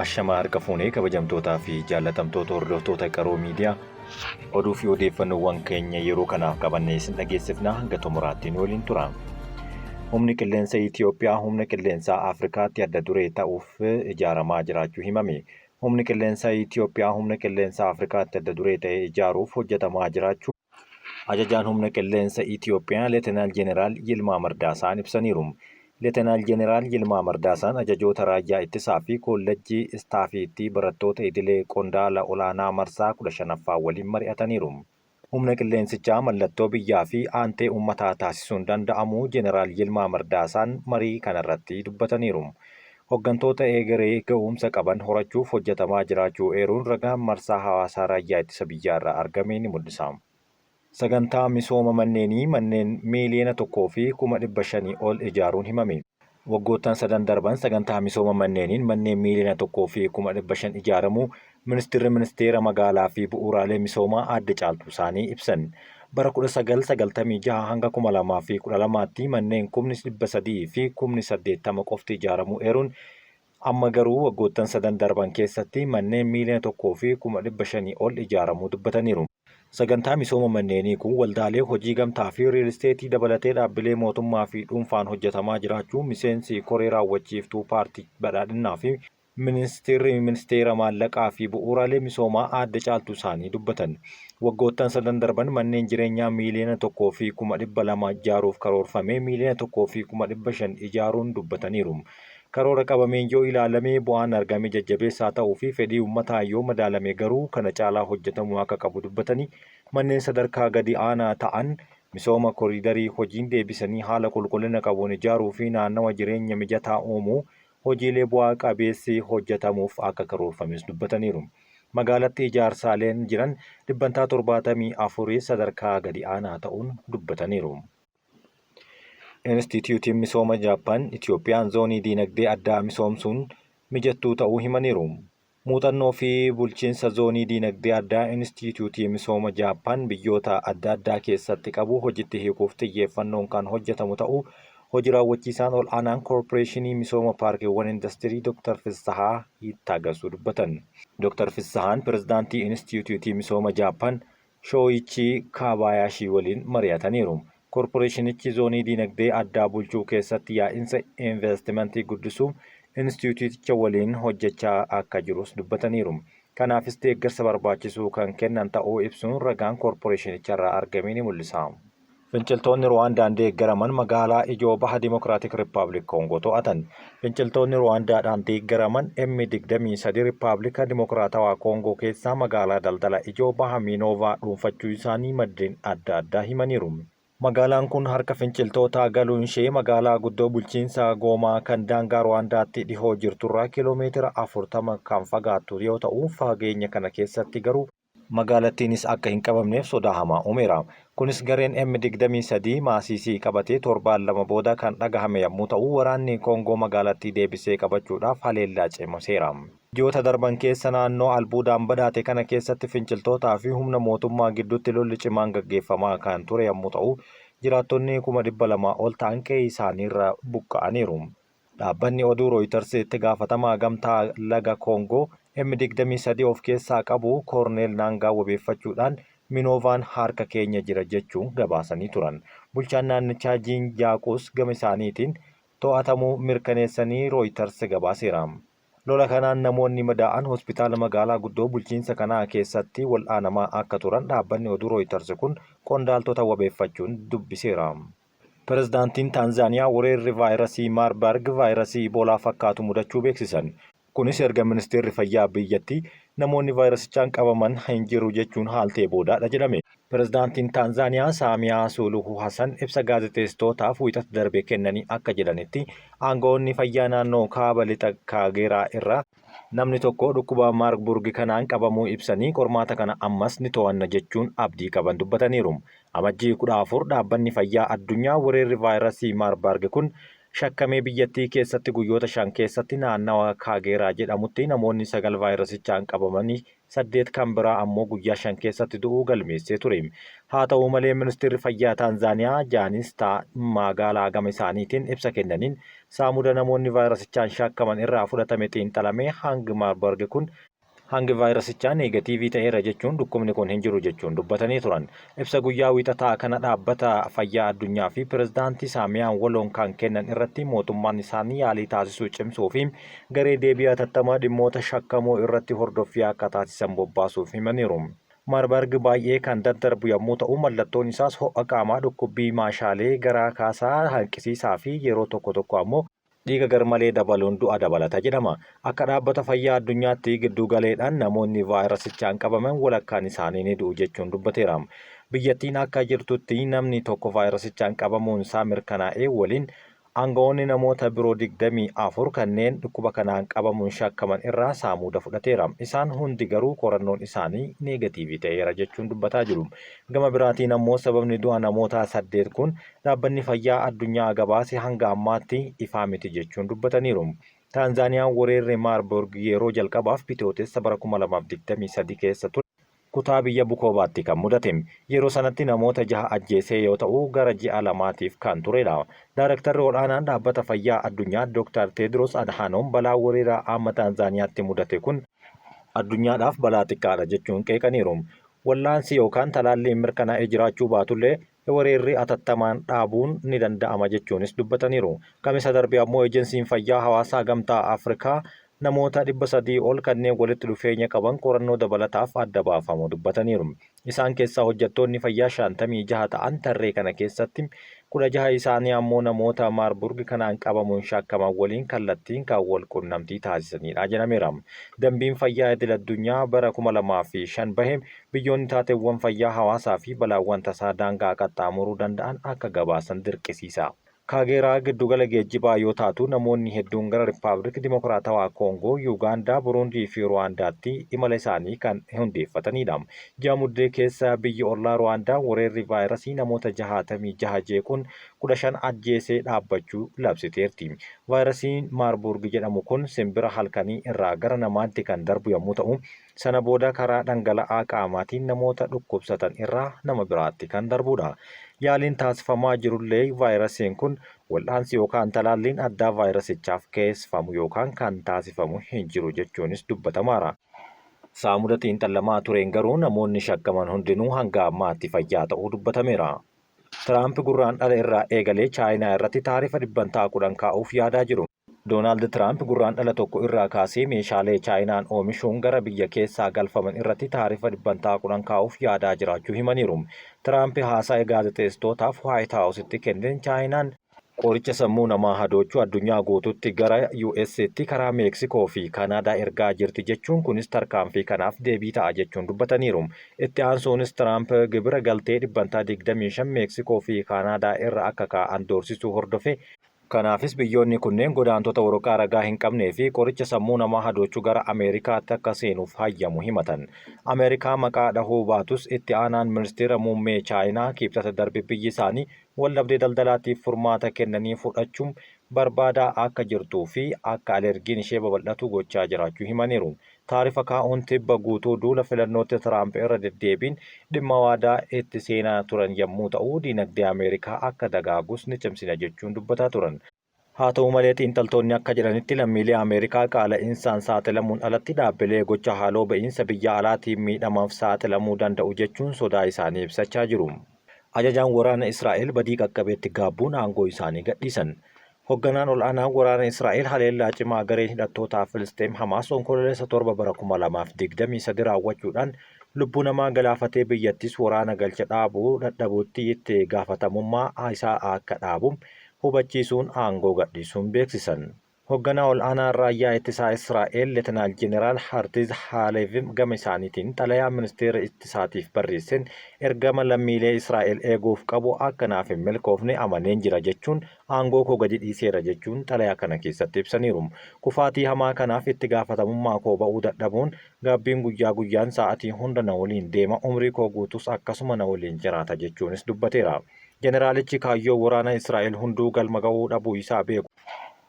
Ashamaa harka fuunee kabajamtootaa fi jaallatamtoota hordoftoota Qaroo Miidiyaa oduu fi odeeffannoowwan keenya yeroo kanaaf qabannee isin dhageessifna hanga xumuraatti nu waliin tura. Humni qilleensa Itiyoophiyaa humna qilleensaa Afrikaatti adda duree ta'uuf ijaaramaa jiraachuu himame. Humni qilleensaa Itiyoophiyaa humna qilleensaa Afrikaatti adda duree ta'e ijaaruuf hojjetamaa jiraachuu Ajajaan Humna Qilleensa Itiyoophiyaa Leetenaal Jeneraal Yilmaa Mardaasaan ibsaniiru. Leetenaal Jeneraal Yilmaa Mardaasaan ajajoota Raayyaa Ittisaa fi Koollejjii Istaafiitti barattoota idilee qondaala olaanaa marsaa 15ffaa waliin mari'ataniiru. Humna qilleensichaa mallattoo biyyaa fi aantee uummataa taasisuun danda'amuu Jeneraal Yilmaa Mardaasaan marii kanarratti dubbataniiru. Hoggantoota eegeree ga'umsa qaban horachuuf hojjetamaa jiraachuu eeruun ragaan marsaa hawaasaa Raayyaa Ittisa Biyyaarraa argame ni mul'isa. Sagantaa misooma manneenii manneen miiliyoona 1 fi kuma 500 ol ijaaruun himame. Waggoottan sadan darban sagantaa misooma manneeniin manneen miiliyoona 1 fi kuma 500 ijaaramuu Ministirri Ministeera Magaalaa fi Bu'uuraalee Misoomaa Aadde Caaltuu Saanii ibsan. Bara 1996 hanga 2012tti manneen kumni 300 fi kumni 80 qofti ijaaramuu eeruun, amma garuu waggoottan sadan darban keessatti manneen miiliyoona 1 fi kuma 500 ol ijaaramuu dubbataniiru. Sagantaa misooma manneenii kun waldaalee hojii gamtaa fi riil isteetii dabalatee dhaabbilee mootummaa fi dhuunfaan hojjetamaa jiraachuu miseensi koree raawwachiiftuu paartii badhaadhinnaa fi Ministirri Ministeera Maallaqaa fi Bu'uuraalee Misoomaa Aadde Caaltuu Saanii dubbatan. Waggoottan sadan darban manneen jireenyaa miiliyoona 1 fi kuma 200 ijaaruuf karoorfamee miiliyoona 1 fi kuma 500 ijaaruun dubbataniiru. Karoora qabameen yoo ilaalame bu'aan argame jajjabeessaa ta'uu fi fedhii ummataan yoo madaalame garuu kana caalaa hojjetamuu akka qabu dubbatanii, manneen sadarkaa gadi aanaa ta'an misooma koriidarii hojiin deebisanii haala qulqullina qabuun ijaaruu fi naannawa jireenya mijataa uumuu hojiilee bu'aa qabeessi hojjetamuuf akka karoorfames dubbataniiru. Magaalatti ijaarsaaleen jiran dhibbantaa 74 sadarkaa gadi aanaa ta'uun dubbataniiru. Inistiitiyuutiin Misooma Jaappaan Itiyoophiyaan zoonii diinagdee addaa misoomsuun mijattuu ta'uu himaniiru. Muuxannoo fi bulchiinsa zoonii diinagdee addaa Inistiitiyuutii Misooma Jaappaan biyyoota adda addaa keessatti qabu hojitti hiikuuf xiyyeeffannoon kan hojjetamu ta'uu Hoji Raawwachiisaan Ol'aanaan Koorporeeshinii Misooma Paarkiiwwan Indastirii Dooktar Fissahaa Yittaagasuu dubbatan. Dooktar Fissahaan Pireezidaantii Inistiitiyuutii Misooma Jaappaan Shooyichii Kaabaayaashii waliin mari'ataniiru. Koorporeeshinichi zoonii diinagdee addaa bulchuu keessatti yaa'insa invastimantii guddisuuf inistiitiyuuticha waliin hojjechaa akka jirus dubbataniiru. Kanaafis deeggarsa barbaachisuu kan kennan ta'uu ibsuun ragaan koorporeeshinicharraa argame ni mul'isa. Finciltoonni Ruwaandaan deeggaraman magaalaa ijoo baha Dimokiraatik Rippaabilik Koongoo to'atan. Finciltoonni Ruwaandaadhaan deeggaraman M23 Rippaablika Dimokiraatawaa Koongoo keessaa magaalaa daldala ijoo baha Miinoovaa dhuunfachuu isaanii maddeen adda addaa himaniiru. Magaalaan kun harka finciltootaa galuunshee magaalaa guddoo bulchiinsa Goomaa kan daangaa Ruwaandaatti dhihoo jirturraa kiiloomeetira 40 kan fagaattu yoo ta'u, fageenya kana keessatti garuu Magaalattiinis akka hin qabamneef sodaa hamaa uumeera. Kunis gareen M23 Maasiisii qabatee torbaan lama booda kan dhagahame yammuu ta'u, waraanni Koongoo magaalattii deebisee qabachuudhaaf haleellaa cimseera. Ji'oota darban keessa naannoo albuudaan badhaate kana keessatti finciltootaa fi humna mootummaa gidduutti lolli cimaan gaggeeffamaa kan ture yammuu ta'u, jiraattonni 200,000 ol ta'an qe'ee isaaniirra buqqa'aniiru. Dhaabbanni oduu Rooyitars itti gaafatamaa gamtaa laga Koongoo M23 of keessaa qabu Koorneel Naangaa wabeeffachuudhaan Minoovaan harka keenya jira jechuun gabaasanii turan. Bulchaan naannichaa Jiin Jaaquus gama isaaniitiin to'atamuu mirkaneessanii Rooyitars gabaaseera. Lola kanaan namoonni madaa'an hospitaala magaalaa guddoo bulchiinsa kanaa keessatti wal'aanamaa akka turan dhaabbanni oduu Rooyitars kun qondaaltota wabeeffachuun dubbiseera. Pirezidaantiin Taanzaaniyaa wereerri vaayirasii Maarbarg vaayirasii Iboolaa fakkaatu mudachuu beeksisan. Kunis erga ministeerri fayyaa biyyattii namoonni vaayirasichaan qabaman hin jiru jechuun haaltee boodaadha jedhame. Pirezidaantiin Taanzaaniyaa Saamiyaa Suuluhuu Hasan ibsa gaazexeessitootaaf Wiixata darbe kennanii akka jedhanitti, aanga'oonni fayyaa naannoo kaaba lixa Kaageeraa irraa Namni tokko dhukkuba Maarburg kanaan qabamuu ibsanii qormaata kana ammas ni to'anna jechuun abdii qaban dubbataniiru. Amajjii 14 Dhaabbanni Fayyaa Addunyaa wereerri vaayirasii Maarbarg kun shakkamee biyyattii keessatti guyyoota 5 keessatti naannawa Kaageeraa jedhamutti namoonni 9 vaayirasichaan qabamanii 8 kan biraa ammoo guyyaa 5 keessatti du'uu galmeessee ture. Haa ta'u malee Ministeerri Fayyaa Taanzaaniyaa Jaanistaa Maagaalaa gama isaaniitiin ibsa kennaniin saamuda namoonni vaayirasichaan shakkaman irraa fudhatame xiinxalamee hangi Maarbarg kun hangi vaayirasichaa neegatiivii ta'eera jechuun dhukkubni kun hin jiru jechuun dubbatanii turan. Ibsa guyyaa Wiixataa kana Dhaabbata Fayyaa Addunyaa fi Pirezidaantii Saamiyaan waloon kan kennan irratti mootummaan isaanii yaalii taasisuu cimsuu fi garee deebii hatattamaa dhimmoota shakkamoo irratti hordoffii akka taasisan bobbaasuuf himaniiru. Maarbarg baay'ee kan daddarbu yommuu ta'u mallattoon isaas ho'a qaamaa, dhukkubbii maashaalee, garaa kaasaa, hanqisiisaa fi yeroo tokko tokko ammoo dhiiga garmalee dabaluun du'a dabalata jedhama. Akka Dhaabbata Fayyaa Addunyaatti gidduu galeedhaan namoonni vaayirasichaan qabaman walakkaan isaanii ni du'u jechuun dubbateera. Biyyattiin akka jirtutti namni tokko vaayirasichaan qabamuun isaa mirkanaa'ee waliin aanga'oonni namoota biroo 24 kanneen dhukkuba kanaan qabamuun shakkaman irraa saamuuda fudhateera. Isaan hundi garuu qorannoon isaanii neegatiivii ta'eera jechuun dubbataa jiru. Gama biraatiin ammoo sababni du'a namootaa 8 kun Dhaabbanni Fayyaa Addunyaa gabaase hanga ammaatti ifaa miti jechuun dubbataniiru. Taanzaaniyaan wereerri Maarburg yeroo jalqabaaf Bitootessa bara 2023 keessa ture kutaa biyya Bukoobaatti kan mudate. Yeroo sanatti namoota jaha ajjeesee yoo ta'u gara ji'a lamaatiif kan turedha. Daarektarri ol'aanaan Dhaabbata Fayyaa Addunyaa Dr. Teedroos Adhaanoom balaa wereeraa amma Taanzaaniyaatti mudate kun addunyaadhaaf balaa xiqqaadha jechuun qeeqaniiru. Wallaansi yookaan talaalliin mirkanaa'e jiraachuu baatullee wereerri atattamaan dhaabuun ni danda'ama jechuunis dubbataniiru. Kamisa darbe ammoo Ejensiin Fayyaa Hawaasaa Gamtaa Afrikaa namoota 300 ol kanneen walitti dhufeenya qaban qorannoo dabalataaf adda baafamu dubbataniiru. Isaan keessaa hojjettoonni fayyaa 56 ta'an tarree kana keessatti 16 isaanii ammoo namoota Maarburg kanaan qabamuun shakkaman waliin kallattiin kan wal qunnamtii taasisanidha jedhameera. Dambiin fayyaa idil addunyaa bara 2005 bahe biyyoonni taateewwan fayyaa hawaasaa fi balaawwan tasaa daangaa qaxxaamuruu danda'an akka gabaasan dirqisiisa. Kaageeraa giddugala geejjibaa yoo taatu namoonni hedduun gara Rippaablika Dimokiraatawaa Koongoo, Yuugaandaa, Buruundii fi Ruwaandaatti imala isaanii kan hundeeffatanidha. Ji'a Muddee keessa biyyi ollaa Ruwaandaa wereerri vaayirasii namoota 66 jeequun 15 ajjeesee dhaabbachuu labsiteerti. Vaayirasiin Maarburg jedhamu kun simbira halkanii irraa gara namaatti kan darbu yommuu ta'u, Sana booda karaa dhangala'aa qaamaatiin namoota dhukkubsatan irraa nama biraatti kan darbudha. Yaaliin taasifamaa jirullee vaayirasiin kun wal'aansi yookaan talaalliin addaa vaayirasichaaf keesfamu yookaan kan taasifamu hin jiru jechuunis dubbatamaara. Saamuda xiinxallamaa tureen garuu namoonni shakkaman hundinuu hanga ammaatti fayyaa ta'uu dubbatameera. Tiraamp Gurraandhala irraa eegalee Chaayinaa irratti taarifa dhibbantaa 10 kaa'uuf yaadaa jiru. Doonaald Tiraamp Gurraandhala 1 irraa kaasee meeshaalee Chaayinaan oomishuun gara biyya keessaa galfaman irratti taarifa dhibbantaa 10 kaa'uuf yaadaa jiraachuu himaniiru. Tiraamp haasaa gaazexeessitootaaf Waayit Haawusitti kenneen Chaayinaan qoricha sammuu namaa hadoochu addunyaa guutuutti gara US'tti karaa Meeksikoo fi Kaanaadaa ergaa jirti jechuun kunis tarkaanfii kanaaf deebii ta'a jechuun dubbataniiru. Itti aansuunis Tiraamp gibira galtee dhibbantaa 25 Meeksikoo fi Kaanaadaa irra akka kaa'an doorsisuu hordofee, Kanaafis biyyoonni kunneen godaantota waraqaa ragaa hin qabnee fi qoricha sammuu namaa hadoochu gara Ameerikaatti akka seenuuf hayyamu himatan. Ameerikaa maqaa dhahuu baatus itti aanaan ministeera muummee Chaayinaa Kiibxata darbe biyyi isaanii waldhabdee daldalaatiif furmaata kennanii fudhachuu barbaadaa akka jirtuu fi akka alergiin ishee babal'atu gochaa jiraachuu himaniiru. Taarifa kaa'uun tibba guutuu duula filannootti Tiraamp irra deddeebiin dhimma waadaa itti seenaa turan yammuu ta'u, diinagdee Ameerikaa akka dagaagus ni cimsina jechuun dubbataa turan. Haa ta'u malee xiinxaltoonni akka jedhanitti lammiilee Ameerikaa qaala'insaan saaxilamuun alatti dhaabbilee gocha haaloo ba'iinsa biyya alaatiin miidhamaaf saaxilamuu danda'u jechuun sodaa isaanii ibsachaa jiru. Ajajaan waraana Israa'el badii qaqqabeetti gaabbuun aangoo isaanii gadhiisan. Hogganaan ol'aanaan waraana Israa'el haleellaa cimaa gareen hidhattootaa Filisxeem Hamaas Onkololeessa 7 bara 2023 raawwachuudhaan lubbuu namaa galaafatee biyyattis waraana galche dhaabuu dhadhabuutti itti gaafatamummaa isaa akka dhaabu hubachiisuun aangoo gadhiisuun beeksisan. Hogganaa ol'aanaan Raayyaa Ittisaa Israa'el Letenaal Jeneraal Hartiz Haaleevim gama isaaniitiin xalayaa ministeera ittisaatiif barreesseen ergama lammiilee Israa'el eeguuf qabu akka naaf hin milkoofne amaneen jira jechuun aangoo koo gadi dhiiseera jechuun xalayaa kana keessatti ibsaniiru. Kufaatii hamaa kanaaf itti gaafatamummaa koo ba'uu dadhabuun gaabbiin guyyaa guyyaan sa'atii hunda na waliin deema umrii koo guutuus akkasuma na waliin jiraata jechuunis dubbateera. Jeneraalichi kaayyoo waraana Israa'el hunduu galma ga'uu dhabuu isaa beeku.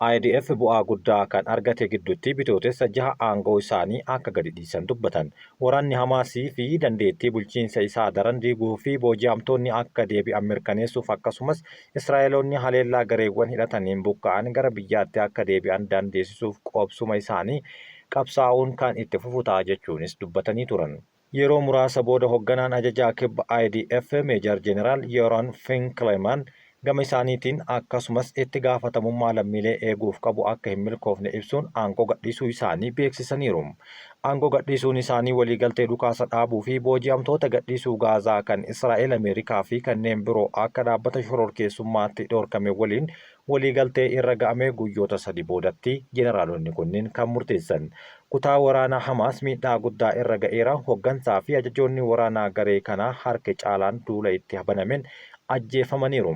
IDF bu'aa guddaa kan argate gidduutti Bitootessa 6 aangoo isaanii akka gadi dhiisan dubbatan. Waraanni Hamaasii fi dandeettii bulchiinsa isaa daran diiguu fi booji'amtoonni akka deebi'an mirkaneessuuf akkasumas Israa'eloonni haleellaa gareewwan hidhataniin buqqa'an gara biyyaatti akka deebi'an dandeessisuuf qobsuma isaanii qabsaa'uun kan itti fufu ta'a jechuunis dubbatanii turan. Yeroo muraasa booda hogganaan ajajaa kibba IDF Meejar Jeneraal Yoran Finkleman gama isaaniitiin akkasumas itti gaafatamummaa lammiilee eeguuf qabu akka hin milkoofne ibsuun aangoo gadhiisuu isaanii beeksisaniiru. Aangoo gadhiisuun isaanii waliigaltee dhukaasa dhaabuu fi booji'amtoota gadhiisuu Gaazaa kan Israa'el, Ameerikaa fi kanneen biroo akka dhaabbata shororkeessummaatti dhorkame waliin waliigaltee irra ga'ame guyyoota sadi boodatti jeneraalonni kunniin kan murteessan. Kutaa waraanaa Hamaas miidhaa guddaa irra ga'eera, hoggansaa fi ajajoonni waraanaa garee kanaa harki caalaan duula itti banameen ajjeefamaniiru.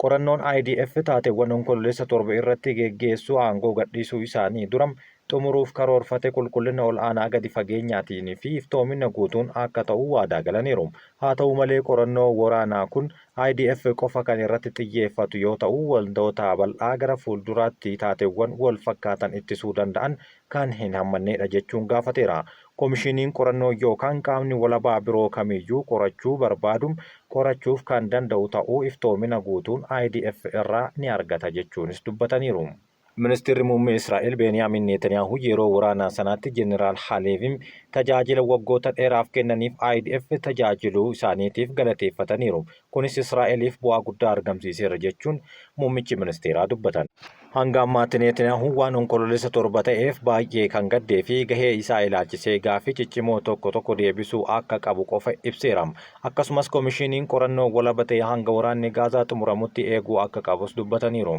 Qorannoon IDF taateewwan Onkololeessa 7 irratti geggeessu aangoo gadhiisuu isaanii dura xumuruuf karoorfate qulqullina ol'aanaa gadi fageenyaatiin fi iftoomina guutuun akka ta'u waadaa galaniiru. Haa ta'u malee qorannoo waraanaa kun IDF qofa kan irratti xiyyeeffatu yoo ta'u, waldoota bal'aa gara fuulduraatti taateewwan wal fakkaatan ittisuu danda'an kan hin hammanneedha jechuun gaafateera. Komishiniin qorannoo yookaan qaamni walabaa biroo kamiyyuu qorachuu barbaadu qorachuuf kan danda'u ta'uu iftoomina guutuun IDF irraa ni argata jechuunis dubbataniiru. Ministirri Muummee Israa'el Beeniyaamin Neetaniyaahuu yeroo waraanaa sanaatti Jeneraal Haleeviin tajaajila waggoota dheeraaf kennaniif IDF tajaajiluu isaaniitiif galateeffataniiru. Kunis Israa'eliif bu'aa guddaa argamsiiseera jechuun muummichi ministeeraa dubbatan. Hanga ammaatti Neetaniyaahuu waan Onkololeessa 7 ta'eef baay'ee kan gaddee fi gahee isaa ilaalchisee gaaffii ciccimoo tokko tokko deebisuu akka qabu qofa ibseera. Akkasumas komishiniin qorannoo walaba ta'e hanga waraanni Gaazaa xumuramutti eeguu akka qabus dubbataniiru.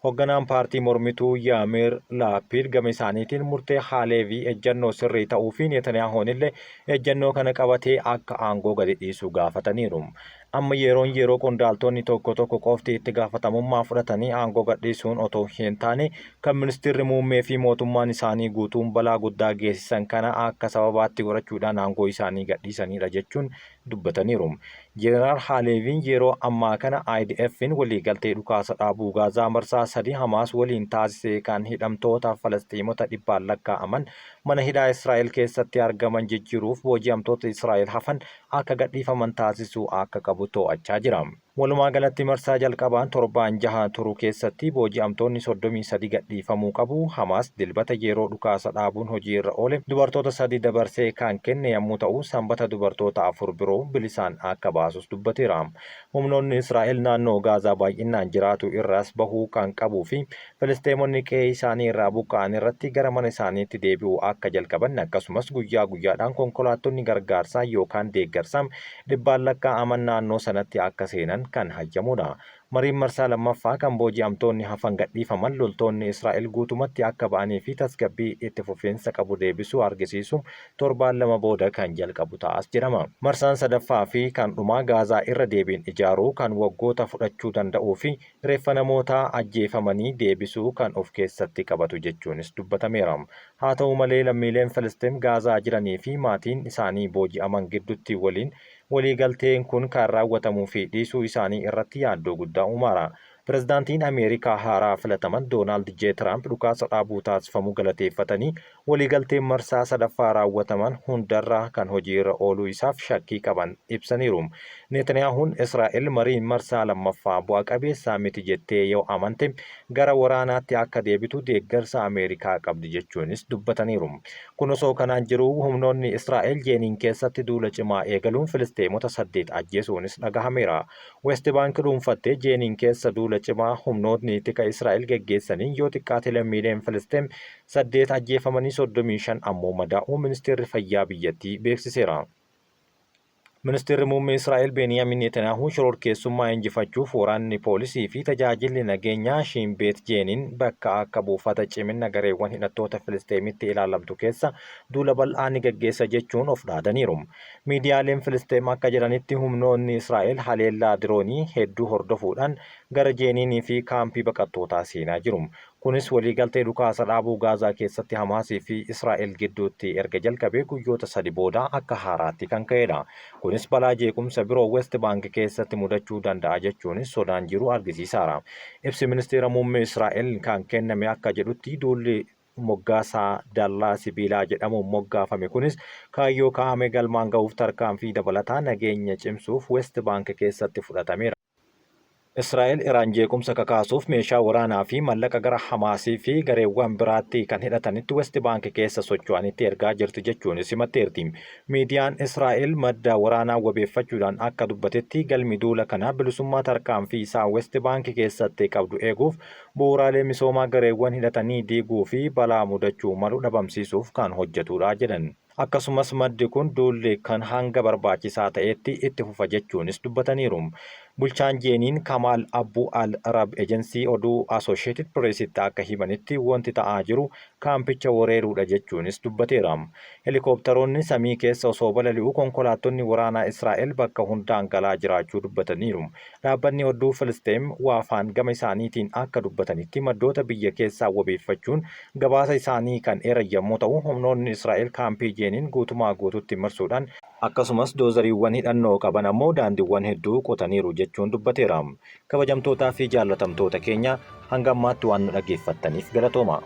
Hogganaan paartii mormituu Yaamir Laapiid gama isaaniitiin murtee Haaleevii ejjannoo sirrii ta'uu fi Netaniyaahuun illee ejjannoo kana qabatee akka aangoo gadi dhiisu gaafataniiru. Amma yeroon yeroo qondaaltonni tokko tokko qofti itti gaafatamummaa fudhatanii aangoo gadhiisuun otoo hin taane kan ministirri muummee fi mootummaan isaanii guutuun balaa guddaa geessisan kana akka sababaatti godhachuudhaan aangoo isaanii gadhiisanidha jechuun dubbataniiru. Jeneraal Haaleeviin yeroo ammaa kana IDF'n waliigaltee dhukaasa dhaabuu Gaazaa marsaa sadii Hamaas waliin taasise kan hidhamtoota Falasxiinota dhibbaan lakkaa'aman mana hidhaa Israa'el keessatti argaman jijjiiruuf booji'amtoota Israa'el hafan akka gadhiifaman taasisuu akka qabu to'achaa jira. Walumaa galatti marsaa jalqabaan torbaan jaha turu keessatti booji'amtoonni 33 gadhiifamuu qabu. Hamaas Dilbata yeroo dhukaasa dhaabuun hojii irra oole dubartoota sadi dabarsee kan kenne yommuu ta'u, Sanbata dubartoota afur biroo bilisaan akka baasus dubbateera. Humnoonni Israa'el naannoo Gaazaa baay'innaan jiraatu irraas bahuu kan qabuu fi Filisxeemonni qe'ee isaanii irraa buqqa'an irratti gara mana isaaniitti deebi'uu akka jalqaban akkasumas guyyaa guyyaadhaan konkolaattonni gargaarsaa yookaan deeggarsaa dhibbaan lakkaa'aman naannoo sanatti akka seenan kan hayyamuudha. Mariin marsaa lammaffaa kan booji'amtoonni hafan gadhiifaman loltoonni Israa'el guutumatti akka ba'anii fi tasgabbii itti fufiinsa qabu deebisuu argisiisu torbaan lama booda kan jalqabu ta'as jedhama. Marsaan sadaffaa fi kan dhumaa Gaazaa irra deebiin ijaaruu kan waggoota fudhachuu danda'uu fi reeffa namootaa ajjeefamanii deebisuu kan of keessatti qabatu jechuunis dubbatameera. Haa ta'u malee lammiileen Filisxeem Gaazaa jiranii fi maatiin isaanii booji'aman giddutti waliin walii galteen kun kan raawwatamuu fi dhiisuu isaanii irratti yaaddoo guddaa uumaara. Pirezidaantiin Ameerikaa haaraa filataman Doonaald J. Tiraamp dhukaasa dhaabuu taasifamuu galateeffatanii waliigalteen marsaa sadaffaa raawwataman hundarra kan hojiirra ooluu isaaf shakkii qaban ibsaniiru. Netaniyaahuun Israa'el mariin marsaa lammaffaa bu'a qabeessa miti jettee yoo amante gara waraanaatti akka deebitu deeggarsa Ameerikaa qabdi jechuunis dubbataniiru. Kun osoo kanaan jiruu humnoonni Israa'el Jeeniin keessatti duula cimaa eegaluun Filisxeemota 8 ajjeesuunis dhagahameera. West Baank dhuunfattee Jeeniin keessa duula cimaa humnootni tika Israa'el geggeessaniin yoo xiqqaate lammiileen Filisxeem 8 ajjeefamanii 35 ammoo madaa'uu ministeerri fayyaa biyyattii beeksiseera. Ministeerri Muummee Israa'el Beeniyaamin Netanyaahuu shororkeessummaa injifachuuf waraanni poolisii fi tajaajilli nageenyaa Shiin Beet Jeeniin bakka akka buufata cimina gareewwan hidhattoota Filisxeemitti ilaalamtu keessa duula bal'aa ni gaggeessa jechuun of dhaadaniiru. Miidiyaaleen Filisxeem akka jedhanitti humnoonni Israa'el haleellaa diroonii hedduu hordofuudhaan gara Jeeniinii fi kaampii baqattootaa seenaa jiru. Kunis waliigaltee dhukaasa dhaabuu Gaazaa keessatti Hamaasii fi Israa'el gidduutti erga jalqabee guyyoota sadi booda akka haaraatti kan ka'edha. Kunis balaa jeequmsa biroo West Bank keessatti mudachuu danda'a jechuunis sodaan jiru argisiisaara. Ibsi Ministeera Muummee Israa'el kan kenname akka jedhutti duulli moggaasa dallaa sibiilaa jedhamuun moggaafame kunis kaayyoo kaa'ame galmaan ga'uuf tarkaanfii dabalataa nageenya cimsuuf West Bank keessatti fudhatameera. Israa'el Iraan jeequmsa kakaasuuf meeshaa waraanaa fi mallaqa gara Hamaasii fi gareewwan biraatti kan hidhatanitti West Bank keessa socho'anitti ergaa jirti jechuunis himatteerti. Miidiyaan Israa'el madda waraanaa wabeeffachuudhaan akka dubbatetti galmi duula kanaa bilisummaa tarkaanfii isaa West Bank keessatti qabdu eeguuf bu'uuraalee misoomaa gareewwan hidhatanii diiguu fi balaa mudachuu malu dhabamsiisuuf kan hojjetudha jedhan. Akkasumas maddi kun duulli kan hanga barbaachisaa ta'etti itti fufa jechuunis dubbataniiru. Bulchaan Jeeniin Kamaal Abbuu Al Rab ejensii oduu Associated Pressitti akka himanitti wanti ta'aa jiru kaampicha wereeruudha jechuunis dubbateera. Helikoptaroonni samii keessa osoo balali'u konkolaattonni waraanaa Israa'el bakka hundaan galaa jiraachuu dubbataniiru. Dhaabbanni oduu Filisxeem Waafaan gama isaaniitiin akka dubbatanitti maddoota biyya keessaa wabeeffachuun gabaasa isaanii kan eeran yommuu ta'u humnoonni Israa'el kaampii Jeeniin guutumaa guututti marsuudhaan akkasumas doozariiwwan hidhannoo qaban ammoo daandiiwwan hedduu qotaniiru jechuun dubbateera. Kabajamtootaa fi jaallatamtoota keenya hanga ammaatti waan nu dhaggeeffattaniif galatooma.